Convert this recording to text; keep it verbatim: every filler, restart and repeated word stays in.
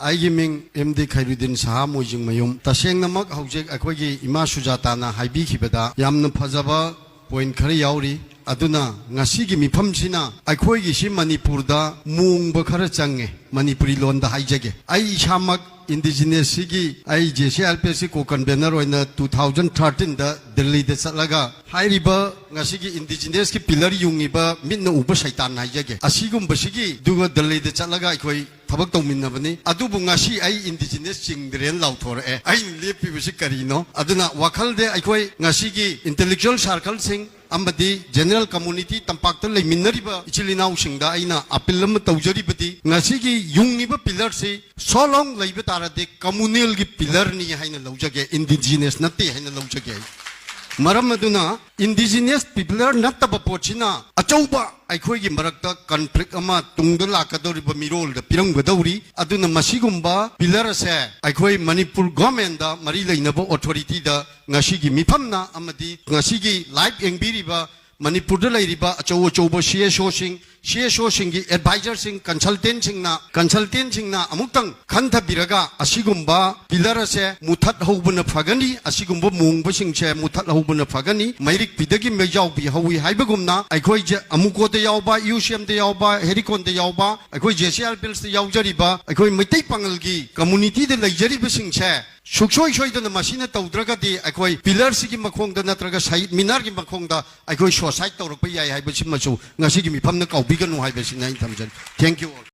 ꯑꯩꯒꯤ ꯃꯤꯡ M D ꯈꯩꯔꯨꯗꯤꯟ ꯁꯍꯥ ꯃꯣꯏꯖꯤꯡꯃꯌꯨꯝ꯫ ꯇꯁꯦꯡꯅꯃꯛ ꯍꯧꯖꯤꯛ ꯑꯩꯈꯣꯏꯒꯤ ꯏꯃꯥ ꯁꯨꯖꯥꯇꯥꯅ ꯍꯥꯏꯕꯤꯈꯤꯕꯗ ꯌꯥꯝꯅ ꯐꯖꯕ ꯄꯣꯏꯟꯠ ꯈꯔ ꯌꯥꯎꯔꯤ꯫ ꯑꯗꯨꯅ ꯉꯁꯤꯒꯤ ꯃꯤꯐꯝꯁꯤꯅ ꯑꯩꯈꯣꯏꯒꯤꯁꯤ ꯃꯅꯤꯄꯨꯔꯗ ꯃꯣꯡꯕ ꯈꯔ ꯆꯪꯉꯦ, ꯃꯅꯤꯄꯨꯔꯤ ꯂꯣꯟꯗ ꯍꯥꯏꯖꯒꯦ꯫ ꯑꯩ ꯏꯁꯥꯃꯛ ꯏꯟꯗꯤꯖꯤꯅꯁꯁꯤꯒꯤ, ꯑꯩ ꯖꯦ ꯁꯤ ꯑꯥꯔ ꯄꯤ ꯑꯦꯁꯀꯤ ꯀꯣ ꯀꯟꯚꯦꯅꯔ ꯑꯣꯏꯅ ꯇꯨ ꯊꯥꯎꯖꯟ ꯊꯥꯔꯇꯤꯟꯗ ꯗꯤꯜꯂꯤꯗ ꯆꯠꯂꯒ ꯍꯥꯏꯔꯤꯕ ꯉꯁꯤꯒꯤ ꯏꯟꯗꯤꯖꯤꯅꯁꯀꯤ ꯄꯤꯂꯔ ꯌꯨꯡꯉꯤꯕ ꯃꯤꯠꯅ ꯎꯕ ꯁꯩꯇꯥꯟ ꯍꯥꯏꯖꯒꯦ, ꯑꯁꯤꯒꯨꯝꯕꯁꯤꯒꯤ ꯑꯗꯨꯒ ꯗꯤꯜꯂꯤꯗ ꯆꯠꯂꯒ ꯑꯩꯈꯣꯏ ꯊꯕꯛ ꯇꯧꯃꯤꯟꯅꯕꯅꯤ꯫ ꯑꯗꯨꯕꯨ ꯉꯁꯤ ꯑꯩ ꯏꯟꯗꯤꯖꯤꯅꯁ ꯆꯤꯡꯗ꯭ꯔꯦꯅ ꯂꯥꯎꯊꯣꯔꯛꯑꯦ꯫ ꯑꯩꯅ ꯂꯦꯞꯄꯤꯕꯁꯤ ꯀꯔꯤꯅꯣ? ꯑꯗꯨꯅ ꯋꯥꯈꯜꯗ ꯑꯩꯈꯣꯏ ꯉꯁꯤꯒꯤ ꯏꯟꯇꯦꯂꯦꯛꯆꯨꯋꯦꯜ ꯁꯥꯔꯀꯜꯁꯤꯡ ꯑꯃꯗꯤ ꯖꯦꯅꯔꯦꯜ ꯀꯝꯃꯨꯅꯤꯇꯤ, ꯇꯝꯄꯥꯛꯇ ꯂꯩꯃꯤꯟꯅꯔꯤꯕ ꯏꯆꯤꯜ ꯏꯅꯥꯎꯁꯤꯡꯗ ꯑꯩꯅ ꯑꯄꯤꯜ ꯑꯃ ꯇꯧꯖꯔꯤꯕꯗꯤ, ꯉꯁꯤꯒꯤ ꯌꯨꯡꯉꯤꯕ ꯄꯤꯂꯔꯁꯤ so long ꯂꯩꯕ ꯇꯥꯔꯗꯤ ꯀꯝꯃꯨꯅꯦꯜꯒꯤ ꯄꯤꯂꯔꯅꯤ ꯍꯥꯏꯅ ꯂꯧꯖꯒꯦ, ꯏꯟꯗꯤꯖꯤꯅꯁ ꯅꯠꯇꯦ ꯍꯥꯏꯅ ꯂꯧꯖꯒꯦ꯫ ꯃꯔꯝ ꯑꯗꯨꯅ ꯏꯟꯗꯤꯖꯤꯅꯁ ꯄꯤꯂꯔ ꯅꯠꯇꯕ ꯄꯣꯠꯁꯤꯅ ꯑꯆꯧꯕ ꯑꯩꯈꯣꯏꯒꯤ ꯃꯔꯛꯇ ꯀꯟꯐ꯭ꯂꯤꯛ ꯑꯃ ꯇꯨꯡꯗ ꯂꯥꯛꯀꯗꯧꯔꯤꯕ ꯃꯤꯔꯣꯜꯗ ꯄꯤꯔꯝꯒꯗꯧꯔꯤ꯫ ꯑꯗꯨꯅ ꯃꯁꯤꯒꯨꯝꯕ ꯄꯤꯂꯔ ꯑꯁꯦ ꯑꯩꯈꯣꯏ ꯃꯅꯤꯄꯨꯔ ꯒꯣꯔꯃꯦꯟꯗ ꯃꯔꯤ ꯂꯩꯅꯕ ꯑꯣꯊꯣꯔꯤꯇꯤꯗ ꯉꯁꯤꯒꯤ ꯃꯤꯐꯝꯅ ꯑꯃꯗꯤ ꯉꯁꯤꯒꯤ ꯂꯥꯏꯚ ꯌꯦꯡꯕꯤꯔꯤꯕ ꯃꯅꯤꯄꯨꯔꯗ ꯂꯩꯔꯤꯕ ꯑꯆꯧ ꯑꯆꯧꯕ ꯁꯤ ꯑꯦꯁ ꯑꯣꯁꯤꯡ, ꯁꯤ ꯑꯦꯁ ꯑꯣꯁꯤꯡꯒꯤ ꯑꯦꯗꯚꯥꯏꯖꯔꯁꯤꯡ, ꯀꯟꯁꯜꯇꯦꯟꯁꯤꯡꯅ, ꯀꯟꯁꯜꯇꯦꯟꯁꯤꯡꯅ ꯑꯃꯨꯛꯇꯪ ꯈꯟꯊꯕꯤꯔꯒ ꯑꯁꯤꯒꯨꯝꯕ ꯄꯤꯂꯔ ꯑꯁꯦ ꯃꯨꯊꯠꯍꯧꯕꯅ ꯐꯒꯅꯤ, ꯑꯁꯤꯒꯨꯝꯕ ꯃꯣꯡꯕꯁꯤꯡꯁꯦ ꯃꯨꯊꯠꯍꯧꯕꯅ ꯐꯒꯅꯤ꯫ ꯃꯩꯔꯤꯛ ꯄꯤꯗꯒꯤ ꯃꯩꯖꯥꯎ ꯄꯤꯍꯧꯏ ꯍꯥꯏꯕꯒꯨꯝꯅ ꯑꯩꯈꯣꯏ ꯖꯦ-, ꯑꯃꯨꯀꯣꯗ ꯌꯥꯎꯕ, ꯌꯨ ꯁꯤ ꯑꯦꯝꯗ ꯌꯥꯎꯕ, ꯍꯦꯔꯤꯀꯣꯟꯗ ꯌꯥꯎꯕ, ꯑꯩꯈꯣꯏ ꯖꯦ ꯁꯤ ꯑꯥꯔ ꯄꯤ ꯑꯦꯜꯁꯇ ꯌꯥꯎꯖꯔꯤꯕ ꯑꯩꯈꯣꯏ ꯃꯩꯇꯩ ꯄꯥꯉꯜꯒꯤ ꯀꯝꯃꯨꯅꯤꯇꯤꯗ ꯂꯩꯖꯔꯤꯕꯁꯤꯡꯁꯦ ꯁꯨꯡꯁꯣꯏ ꯁꯣꯏꯗꯅ ꯃꯁꯤꯅ ꯇꯧꯗ꯭ꯔꯒꯗꯤ ꯑꯩꯈꯣꯏ ꯄꯤꯂꯔꯁꯤꯒꯤ ꯃꯈꯣꯡꯗ ꯅꯠꯇ꯭ꯔꯒ ꯁꯍꯤꯗ ꯃꯤꯅꯥꯔꯒꯤ ꯃꯈꯣꯡꯗ ꯑꯩꯈꯣꯏ ꯁꯣꯁꯥꯏꯠ ꯇꯧꯔꯛꯄ ꯌꯥꯏ ꯍꯥꯏꯕꯁꯤꯃꯁꯨ ꯉꯁꯤꯒꯤ ꯃꯤꯐꯝꯅ ꯀꯥꯎꯕꯤꯒꯅꯨ ꯍꯥꯏꯕꯁꯤꯅ ꯑꯩꯅ ꯊꯝꯖꯔꯤ꯫ Thank you all.